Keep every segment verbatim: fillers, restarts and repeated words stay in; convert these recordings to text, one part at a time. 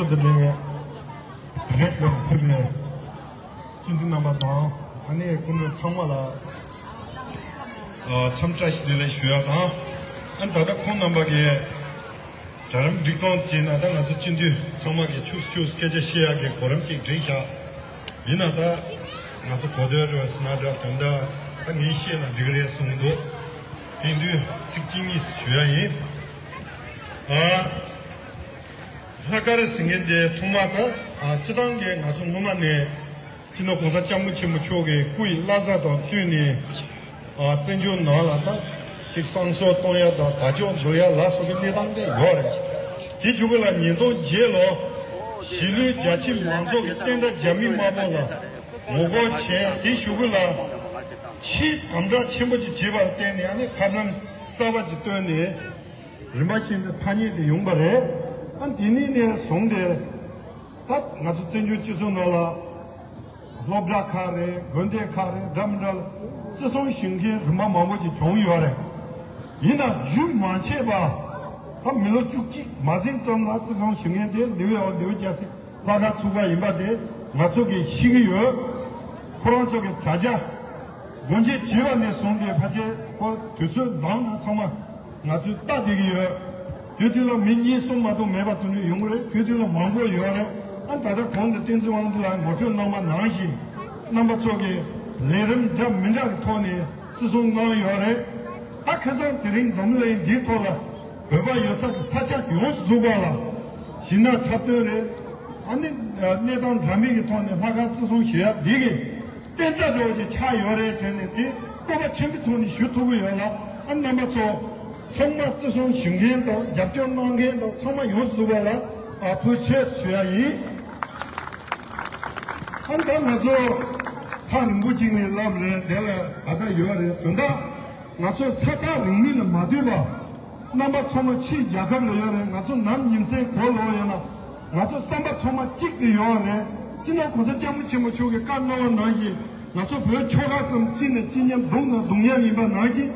འདི་ནས་རེད་དང་ཕུལ་ནས་སྤྱི་འཐུས་རྣམ་པ་དང་ཨ་ནེ་སྐུ་མགྲོན་ཚང་མ་ལ་འཚམས་བཀྲ་ཤིས་བདེ་ལེགས་ཞུ་ཡ་དང་། ཨ་ནི་ད་ལྟ་ཁོང་རྣམ་པ་གིས་གྲལ་རིམ་སྒྲིག་སྟངས་བྱས་ན་ད་ང་ཚོ་སྤྱི་འཐུས་ཚང་མ་གིས་ཆུག་ཆུག་སྐད་ཆ་བཤད་ཡག་གི་གོ་རིམ་ཅིག་བསྒྲིགས་བཞག་ཡིན་ན་ད་ང་ཚོ་གོ་ཐོས་རེད་བ་ཟེར་ན་འདྲ་དོན་དག་ད་ངས་བཤད་ན་འགྲིག་གི་རེད་གསུངས་འདུག་དེ་དུས་ཚིག་གཅིག་གཉིས་ཞུ་ཡ་ཡིན། ཨ། ལྷག་དཀར་ཟེར་མཁན་དེ་ཐོག་མ་ད་ཨ་སྤྱི་བཏང་གི་ང་ཚོ་སྔོན་མ་ནས་སྤྱི་ནོར་གོང་ས་སྐྱབས་མགོན་ཆེན་པོ་མཆོག་གི་སྐུ་ཡི་བླ་གཟའ་དང་བསྟུན་ནས་ཨ་བཙན་བྱོལ་ནང་ལ་ད་ཅིག་བསང་གསོལ་གཏོང་ཡ་དང་དར་ལྕོག་འཛུགས་ཡ་ལ་སོགས་པའི་གནས་སྟངས་དེ་ཡོད་རེད། དེ་བྱུང་གི་ལ་ཉིས་སྟོང་བརྒྱད་ལོ་གཞིས་ལུས་རྒྱ་ཆེ་མང་ཚོགས་ཀྱི་བསྟན་དགྲ་རྒྱ་མི་དམར་པོ་ལ་ངོ་རྒོལ་བྱས་དེ་བཞུགས་གི་ལ་ཆེས་དམ་དྲག་ཆེན་པོ་ཅིག་བྱས་པར་བརྟེན་ནས་ཨ་ནི་ཁ་བྱང་གསར་པ་ཅིག་བཏོན་ནས། རིམ་པ་བཞིན་དུ་ཐ་སྙད་དེ་ཡོང་པ་རེད། ཨ་དེ་ནས་ནས་བཟུང་སྟེ་ད་ང་ཚོ་བཙན་བྱོལ་སྤྱི་ཚོགས་ནང་ལ་སློབ་གྲྭ་ཁག་རེད། དགོན་སྡེ་ཁག་རེད། འདྲ་མི་འདྲ་ལ་བརྩི་སྲུང་ཞུ་མཁན་རིམ་པ་མང་པོ་ཅིག་བྱུང་ཡོད་རེད། ཡིན་ན་རྒྱུན་མ་ཆད་པ་ད་མི་ལོ་བཅུ་གཅིག་མ་ཟིན་ཙམ་ལ་བརྩི་སྲུང་ཞུ་མཁན་དེ་ནིའུ་ཡོག་ནིའུ་ཇར་སི་ལྷག་དཀར་ཚོགས་པ་ཡིན་པ་དེ་ང་ཚོ་གིས་ཤེས་ཀྱི་ཡོད། ཁོ་རང་ཚོ་གི་བྱ་བྱ་སྒོ་འབྱེད་བྱས་པ་ནས་བཟུང་སྟེ་ཕལ་ཆེར་ཁོ་དུས་ཚོད་འདང་ན་ཚང་མ་ང་ཚོས་ལྟ་བསྡད་ཀྱི་ཡོད། དེ་དུས་ལ་མི་གཉིས་གསུམ་མ་གཏོགས་མེད་པ་དེ་འདྲ་ཡོང་གི་རེད། དེ་དུས་ལ་མང་པོ་ཡོད་རེད། ཨ་ད་ལྟ་གོང་དུ་བསྟན་འཛིན་དབང་འདུས་ལགས་ངོ་སྤྲོད་གནང་བ་ནང་བཞིན་རྣམ་པ་ཚོ་གིས་ལས་རིམ་འདྲ་མི་འདྲ་གི་ཐོག་ནས་བརྩི་སྲུང་གནང་ཡོད་རེད། ད་ཁ་སང་དེ་རིང་འཛམ་གླིང་འདིའི་ཐོག་ལ་བོད་པ་ཡོད་ས་གི་ས་ཆ་ཡོངས་སུ་རྫོགས་པ་ལ་གཞིས་ནག་འཁྲབ་སྟོན་རེད། ཨ་ནི་གནས་སྟངས་འདྲ་མིན་གྱི་ཐོག་ནས་ལྷག་དཀར་བརྩི་སྲུང་ཞུ་ཡ་འདི་གི་བསྟན་རྩ་འདྲ་བོ་ཅིག་ཆགས་ཡོད་རེད་དྲན་ནས་དེ་སྤོབས་པ་ཆེན་པོའི་ཐོག་ནས་ཞུ་ཐུབ་ཀྱི་ཡོད་ལ། ཨ་རྣམ་པ་ཚོ་ཚང་མ་བརྩི་སྲུང་ཞུ་མཁན་དང་རྒྱབ་སྐྱོར་གནང་མཁན་དང་ཚང་མ་ཡོངས་སུ་རྫོགས་པ་ལ་ཨ་ཐུགས་རྗེ་ཆེ་ཞུ་ཡ་ཡིན། ཨ་ནི་ད་ང་ཚོ་ཐག་རིང་པོ་ཅིག་ནས་ལབ་རེད། དེ་ལ་ད་ལྟ་ཡོད་རེད། དོན་དག་ང་ཚོ་ས་ཐག་རིང་མིན་ལ་མ་ལྟོས་པ། རྣམ་པ་ཚང་མ་ཕྱིའི་རྒྱལ་ཁབ་ལ་ཡོད་རེད། ང་ཚོ་ནམ་ཉིན་མཚན་གང་ལོག་ཡོད་ན་ང་ཚོ་བསམ་པ་ཚང་མ་གཅིག་ཏུ་ཡོད་རེད། སྤྱི་ནོར་གོང་ས་སྐྱབས་མགོན་ཆེན་པོ་མཆོག་གིས་བཀའ་གནང་བ་ནང་བཞིན་ང་ཚོ་བོད་ཆོལ་ཁ་གསུམ་གཅིག་ནས་གཅིག་མཉམ། གདུང་ནས་གདུང་མཉམ་ཡིན་པ་ནང་བཞིན་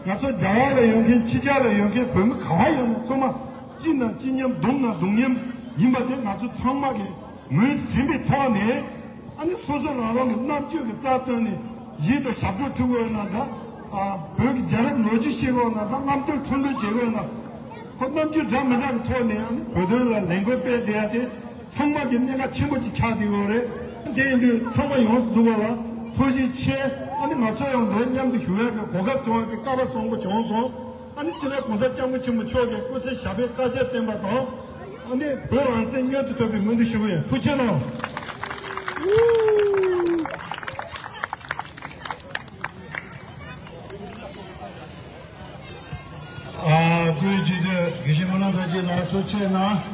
ང་ཚོ་རྒྱ་གར་ལ་ཡོད་མཁན་ཕྱི་རྒྱལ་ལ་ཡོད་མཁན་བོད་མི་ག་པར་ཡོད་ན་ཚང་མ་གཅིག་ནས་གཅིག་མཉམ། གདུང་ནས་གདུང་མཉམ་ཡིན་པ་དེ་ང་ཚོ་ཚང་མ་གིས་ངོས་ཟིན་པའི་ཐོག་ནས། ཨ་ནི་སོ་སོ་རང་རང་གི་རྣམ་དཔྱོད་ཀྱི་རྩལ་བཏོན་ནས་གཞས་དང་ཞབས་བྲོ་འཁྲབ་དགོས་ན་འདྲ། ཨ་བོད་ཀྱི་རྒྱལ་རབས་ལོ་རྒྱུས་ཤེས་དགོས་ན་འདྲ། རྔམ་སྟོན་འཁྲབ་སྟོན་བྱེད་དགོས་ན། ཁོ་རྣམ་དཔྱོད་འདྲ་མི་འདྲ་གི་ཐོག་ནས་ཨ་ནི་བོད་དོན་ལ་ལས་འགུལ་སྤེལ་བསྡད་ཡ་དེ་ཚང་མ་གི་གནད་འགག་ཆེན་པོ་ཅིག་ཆགས་བསྡད་ཡོད་རེད། དེ་ཡིན་དུས་ཚང་མ་ཡོངས་སུ་རྫོགས་པ་ལ་ཐུགས་རྗེ་ཆེ། ཨ་ནི་ང་ཚོ་ཡང་འདིར་མཉམ་དུ་བཞུགས་ཡ་གི་གོ་སྐབས་བྱུང་བ་དེ་སྐལ་པ་བཟང་པོ་བྱུང་སོང་། ཨ་ནི་སྤྱི་ནོར་གོང་ས་སྐྱབས་མགོན་ཆེན་པོ་མཆོག་གིས་སྐུ་ཚེ་ཞབས་པད་བསྐལ་བརྒྱར་བརྟན་པ་དང་། ཨ་ནི་བོད་རང་བཙན་མྱུར་དུ་ཐོབ་པའི་སྨོན་འདུན་ཞུ་གི་ཡོད། ཐུགས་རྗེ་གནང་། ཨ་སྐུའི་རྗེས་ཟློས་དགེ་བཤེས་སྨོན་ལམ་ཚར་གཅིག་ལགས་ཐུགས་རྗེ་གནང་།